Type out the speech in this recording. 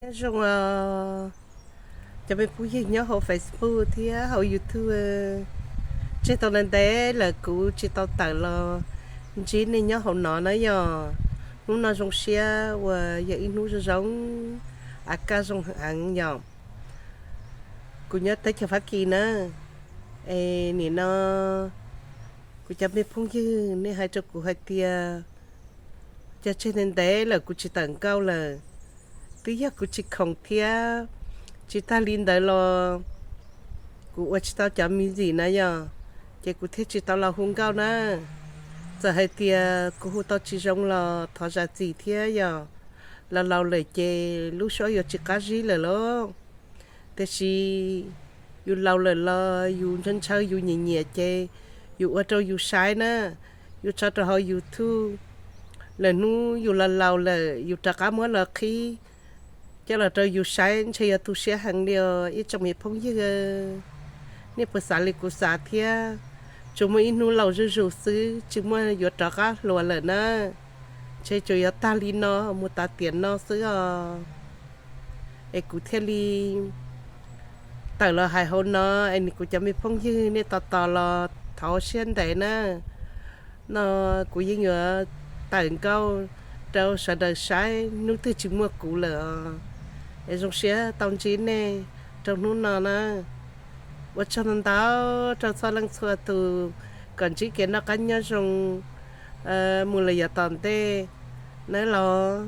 Nyob zoo os, cov me phooj ywg nyob hauv Facebook thiab hauv YouTube. Tseg tau ntev ntev lawm kuv tsis tau tawm los ntsib nej nyob hauv no na yog. Hnub no zoo siab uas yog ib hnub zoo zoo, a kaj zoo heev yom. Kuv nyob teb chaws Fab Kis na, es nim no kuv cov me phooj ywg nej hais rau kuv hais tias, cas tseg ntev ntev lawm kuv tsis tawm nkauj lawm. Twb yog kuv tsis khoom thiab, tsis tag li ntawd los kuv ua tsis tau cov me ntxim na yog, ces kuv thiaj tsis tau los hu nkauj na. Txawm hais tias kuv hu tau tsis zoo los thov zam txim thiab yog, laus laus lawm ces lub suab yuav tsis qab zib lawm lauj. Tiam sis yus laus lawm los yus ntshaw ntshaw yus nyiam nyiam ces yus ua rau yus saib na, yus tso rau hauv YouTube. Lwm hnub yus los laus lawm yus rov qab muab los qhib coj los rau yus saib ntshe yuav tu siab heev li os ib tsoom me phooj ywg. Nej puas xav li kuv xav thiab? Tsuas muaj ib hnub laus zuj zus xwb tsis muaj yuav rov qab hluas lawm na. Ntshe tsuas yuav tag li no mus tas tiam no xwb os. Es kuv thiaj li tawm los hais hauv no, es kuv cov me phooj ywg nej tos tos los thov siab ntev na. No kuv yeej yuav tawm nkauj rau sawv daws saib hnub twg tsis muaj kuv lawm os. Es zoo siab tau ntsib nej rau hnub no na. Ua tsaug ntau ntau rau txhua leej txhua tus, kom ntsib kev noj qab nyob zoo mus lawm yav tom ntej nawb los.